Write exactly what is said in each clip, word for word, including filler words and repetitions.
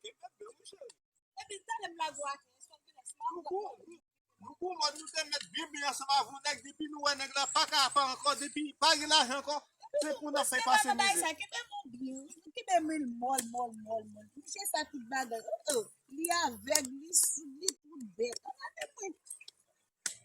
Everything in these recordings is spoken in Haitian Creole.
Kenbe byen, wi, cheri. Epi talè m lage w atè, sòt vin ansanm avè w. Nou bon, nou bon, mòn nou te met byen byen ansanm avè yon nèg, depi nou wè nèg la pa ka fè ankò, depi pa gen lajan ankò, se pou n ap fè pase mizè. Kenbe mòn byen, nou kenbe mòn mòl, mòl, mòl, mòl. Misye sa tout bagay. Oh, oh. Li avèg, li soud, li tout bèt. Gade mwen.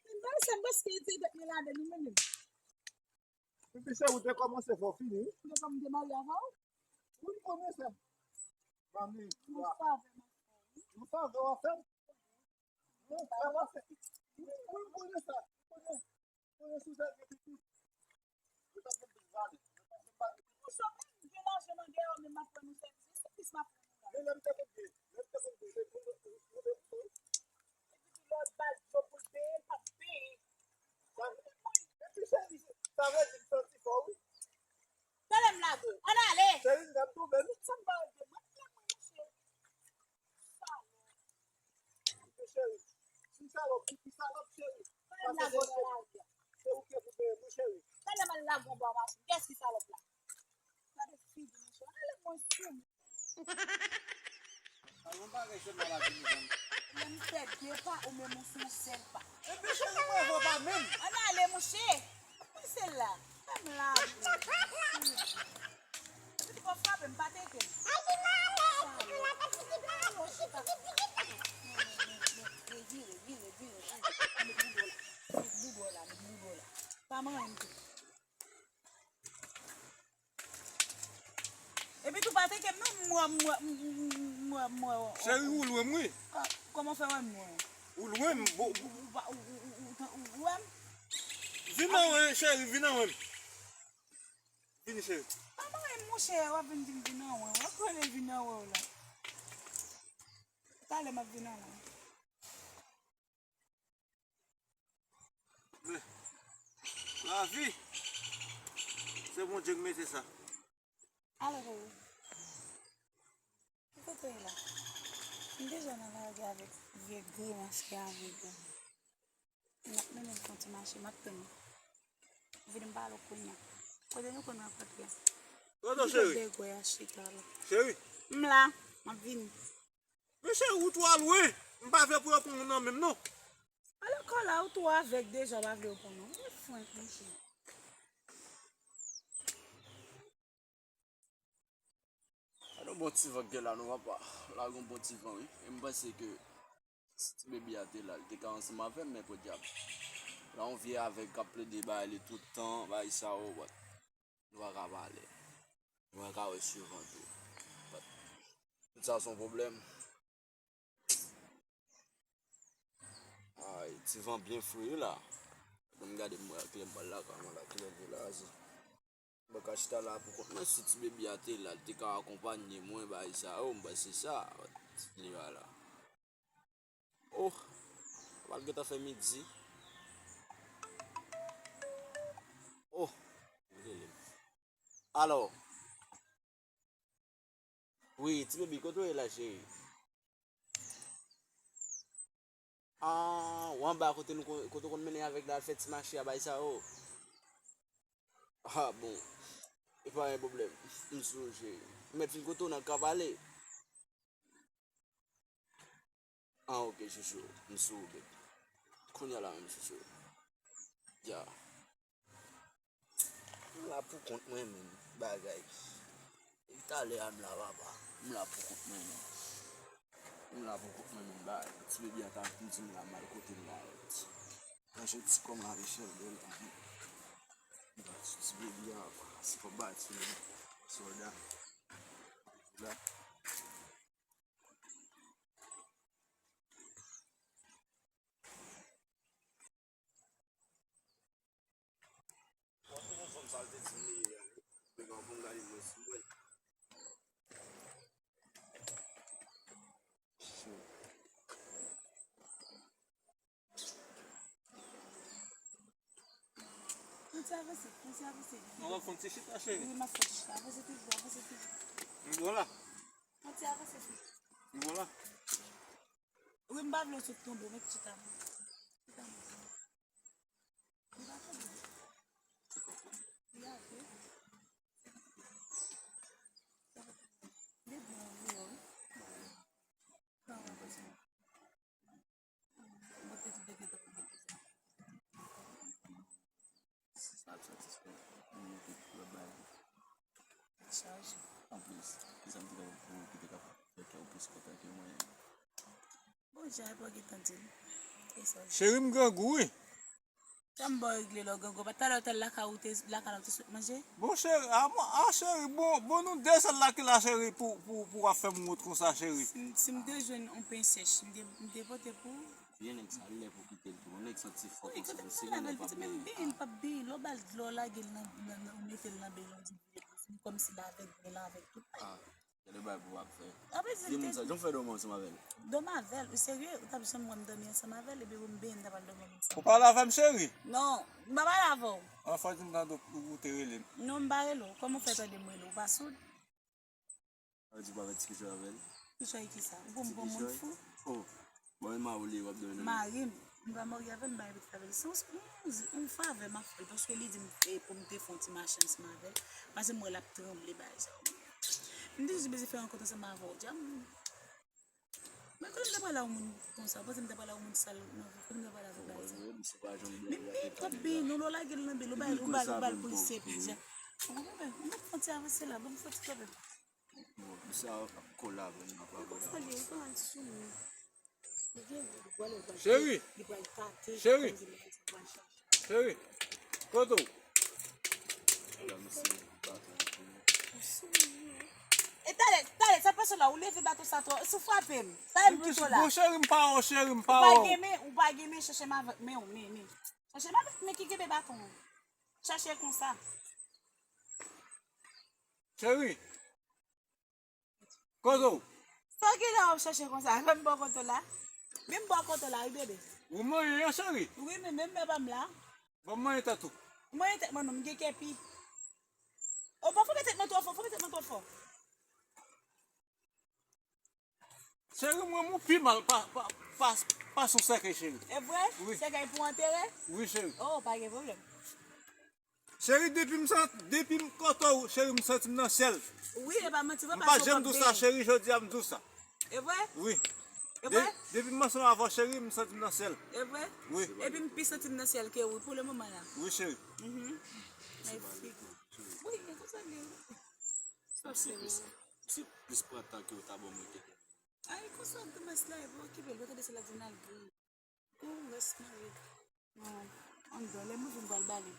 Men bagay sa, m panse ke te met mwen ladan li menm. Epi se ou te kòmanse fè w fini, wi. Ou te kòm te marye avè w? Wi, m konnen sa. Mami, yon favè w ap fè m. Yon favè w ap fè m? Yon favè w ap fè m. Wi, wi, m konnen sa. M konnen. M konnen si w te gen pitit, ou t ap gen plis valè. Mwen panse m pa gen pitit. Ou sot menm gen lajan nan dèyè w, men m ap rann ou sèvis. Se plis m ap rann ou la. Men lè m te konn gen, lè m te konn gen, lè m te konn gen, lè m te konn gen. Epi tou lè w bal dlo pou l peye, l p ap peye. Sa vle di, epi cheri, sa vle di m santi fò, wi. Talè m lage w. Ann ale! Cheri, m t ap toufe, wi. Sa m pa regle, mwen, mwen, mwen, cheri. Salòp. Epi cheri, si salòp, si salòp, cheri. Talè m lage w nan lari a. Se ou ki pou peye, wi, cheri. Talè m al lage w bò machin. Kiyès ki salòp la? Gade figi misye. Ale mwen sou. Sa yon bagay se maladi nou jwenn. Lè m fè de pa, ou menm ou fè yon sèl pa. Epi cheri, mwen vò pa menm. Ann ale, mouche. Mwen se la. Fè m la. Epi w ap frape m, pa teke m. Vire, vire, vire, vire. Met boudò la. Met boudò la. Met boudò la. Pa manyen m tou. Epi tou pa teke m non, m wè, m wè, m wè, m wè, m wè. Cheri, ou lwen m, wi. Kò-, kòman w fè wè m lwen? Ou lwen m, bo, bo. Ou pa, ou, ou, ou, ou, ou, ou wè m? Vin anwen, cheri, vin anwen m. Vini, cheri. Pa manyen m, monchè, w ap vin di m vin anwen w. W ap rele vin anwen w la. Talè m ap vin anwen w. Men, lavi, se Bondye k mete sa. Alo, cheri. Ki kote w ye la? M deja nan lari avèk vye grimas ki avèg la. M ap mennen l fè yon ti mache, m ap tann ou. Vini m pale w kounye a. Kote nou konn rankontre a? Kote w, cheri? Kote dègwè a chita la? Cheri. M la, m ap vini. Men cheri, ou twò lwen. M pa vle pou yo pran w nan men m non. Alò kò la, ou twò avèg deja, w pa vle yo pran non. Ou frenk, monchè. Gade yon bon ti van k gen la non, papa. Lage yon bon ti van, wi. E m panse ke si ti bebe a te la, li te ka ansanm avè m, men podyab. La yon vye avèg k ap plede bay li tout tan, bay sa yo, but nou pa ka pale. Nou pa ka wè swivan tou. But tout sa se yon pwoblèm. Ay, ti van byen fre wi la. Ban m gade m wè klè m pral lakay mwen la, klè vre la, zi. Mwen ka chita la pou kont mwen, si ti bebe a te la, li te ka akonpanye mwen, bay sa yo, m panse sa, ti li a la. Oh, pral gentan fè midi. Oh, rele m. Alò, wi, ti bebe, kote w ye la, cheri? Ah, w anba kote nou kon-, kote w konn mennen avèg la al fè ti mache a bay sa yo. Ah, bon. E pa gen pwoblèm. M sou w, cheri. M mèt vin kote w nan ka pale. Ah, ok, chouchou. M sou w, bebe. Kounye a la menm, chouchou. Ya. M la pou kont mwen menm, bagay. Depi talè a m la, papa. M la pou kont mwen menm. M la pou kont mwen menm, bagay. Ti bebe a ta vin di m la mal kote m la. Manje ti kòm la, Michel, bèl. M pa ti, ti bebe a, papa. Se kòm bati menm. Sòlda. La. Bon, tout moun fanm sa l te di m li ye a, wi. Men bon, pou m gade mwen si mwen. Yon ti avanse, yon ti avanse. Mwen wè fon ti chita, cheri. Wi, m ap fon ti chita. Avanse toujou, avanse toujou. M bon la. Yon ti avanse, cheri. M bon la. Wi, m pa vle w sot tonbe, met chita. Chita. Li pa tonbe. Li ate. Li byen, wi, wi. Lòt bagay. Chaje. Anplis, kisa m te ka fè pou ou ki te ka fè kè w plis kontan ke mwen? Bon, jan e pa gentan di l. E sa. Cheri, m grangou, wi. Sa m ba w regle lè w grangou. Pa talè w t al lakay ou te, lakay la ou te sot manje? Bon, cheri, a, bon, a, cheri, bon, bon, nou de sèl la ki la, cheri, pou, pou, pou w ap fè m wont konsa, cheri. Si, si m te jwenn yon pen sèch, m te, m te pote pou ou. Vye nèg sa, lè pou kite l tou. Yon nèg santi fò konsa, m sere nan pa benyen. Men m benyen, m p ap benyen. Lè w ba l dlo, lage l nan, nan, nan, ou mete l nan benyen, ou di l vye dlo. Se kòmsi l avèg, men l avèg tout. Ah, gade bay pou w ap fè. Apre se vye moun sa, jan w fè dòmi ansanm avè l? Dòmi avè l? Ou serye? Ou t ap janm wè m dòmi ansanm avè l, epi pou m benyen, m ta pral dòmi ansanm. Ou pale avè m, cheri? Non, m pa pale avè w. Anfwa di m tande ou, ou te rele m. Non, m pa rele w. Kòman w fè tande m rele w? Ou pa soud? Sa vle di w pa fè diskisyon avè l? Diskisyon avè kisa? Ou pou m pran moun fou? Oh, bon, e mari w li ye w ap dòmi nan men l? Mari m, m pa marye avè l, m pa gen pitit avè l. Se yon, yon, yon favè m ap fè l, paske li di m, eh, pou m te fè yon ti mache ansanm avè l, paske m wè l ap tranble, bagay sa yo. M te jis bezwen fè rankont ansanm avè w, djam. Men kote m ta pral a yon moun konsa, ou panse m ta pral a yon moun sal nan vi, kote m ta pral avèk bagay sa? Men, men, twòp byen, non, lè w lage l nan bèl, ou ba l, ou ba l, ou ba l pou l senp, djam. Ou konprann? M ap fè yon ti avanse la, ban m fè yon ti kanpe. Bon, misye ap kole avè m nan pa vre. Cheri! Cheri! Cheri! Kote w? E talè, talè, sa pase la, ou leve baton sa twò, si w frape m, talè m kite w la. Bon, cheri, m pa wè w, cheri, m pa wè w. Ou pa gen men, ou pa gen men, chache m avèk men w, men, men. Chache m avèk men ki kenbe baton an. Chache konsa. Cheri! Kote w? Sa w gen la w ap chache konsa? Fè m bò kote w la. Men m bò kote w la, wi, bebe. Ou manyen an, cheri? Wi, men menm men pa m la. Ban m manyen tèt ou. Manyen tèt mwen non, m gen kè pi. O, pa frape tèt mwen twò fò, frape tèt mwen twò fò. Cheri, mwen, mwen pi mal pa, pa, pa, pa sou sèkèy, cheri. E vre? Wi. Sèkèy pou antere? Wi, cheri. O, pa gen pwoblèm. Cheri, depi m san-, depi m kote w, cheri, m santi m nan syèl. Wi, e pa manti vre, m pa janm di w sa, cheri, jodi a m di w sa. E vre? Wi. E vre? Depi m ansanm avè w, cheri, m santi m nan syèl. E vre? Wi. Epi m pi santi m nan syèl ke ou wi pou le moman la. Wi, cheri. Mhm. Wi, e konsa l ye. Sa se plis, se plis pran tan ke w ta ban mwen ke. Ay, konsa Gomès la, e pa okipe l, pa tande sa l ap di nan l. Ou rès mari. Non, anndan, lè m rive m pral bale.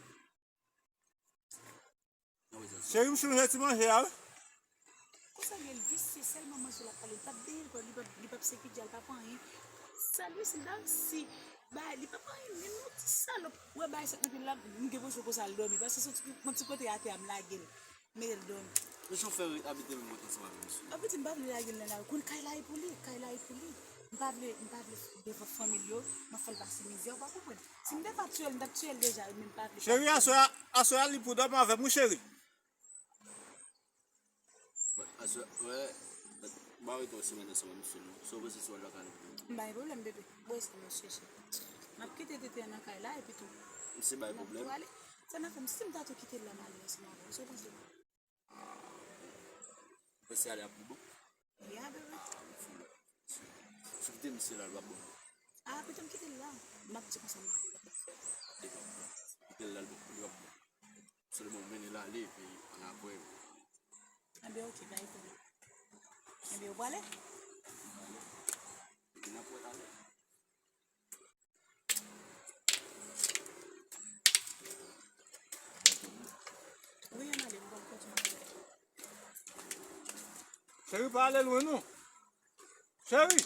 Cheri, m chonje ti manje a, wi. Konsa l ye, l visye, sèlman manje l ap pale, li p ap benyen l kò, li p ap, li p ap sekidya, li p ap anyen. Sal wi, si l ta resi, bay, li p ap anyen, menm yon ti salòp. Ou wè bagay sa nan pye l la, m gen enpresyon konsa l dòmi, paske se yon ti, yon ti kote atè a m lage l. Mete l dòmi. Kijan w fè abite menm mwen ansanm avè misye? Abite, m pa vle lage l nan lari. Konn kay la e pou li, kay la e pou li. M pa vle, m pa vle devan fanmi l yo, m ap fè l pase mizè, ou pa konprann. Si m te ka tiye l, m t ap tiye l deja, men m pa vle. Cheri, aswè a, aswè a li pou dòmi avè m, wi, cheri. Aswè, wè, m pa rete yon semèn ansanm avè misye, non. Si w panse si w al lakay nou. M pa gen pwoblèm, bebe. Bon, se mwen chèche. M ap kite tete an nan kay la, epi tou. Misye bay pwoblèm. Sa n ap fè m, si m ta tou kite l la, m ale ansanm avè l, sa w panse? Ou panse ale ap pi bon? Ya, bebe. Si w kite misye la, l p ap bon. A, pito m kite l la. M ap di konsa m ap fè. Kite l la, l p ap bon. Sèlman w mennen l ale, epi ann apre. Enben, oke, pa gen pwoblèm. Enben, ou prale? Epi n ap wè talè. Wi, ann ale, m pral kontinye. Cheri, pa ale lwen non. Cheri!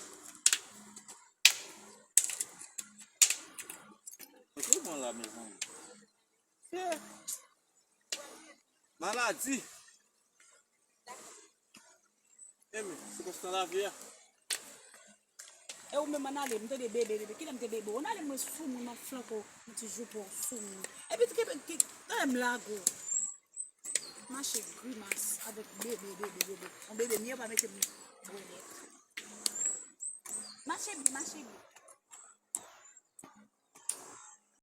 Kote w pran la, mezanmi? Maladi. Enben, se konsa lavi a. E ou menm ann ale, m tande bebe, bebe. Kilè m te bebe w? Ann ale, mwen sou moun, m ap flanke w yon ti joupe w sou moun. Epi, ki, ki, talè m lage w. Mache grimas avèk bebe, bebe, bebe. Yon bebe, myè pa mete m bwè lèt. Mache byen, mache byen.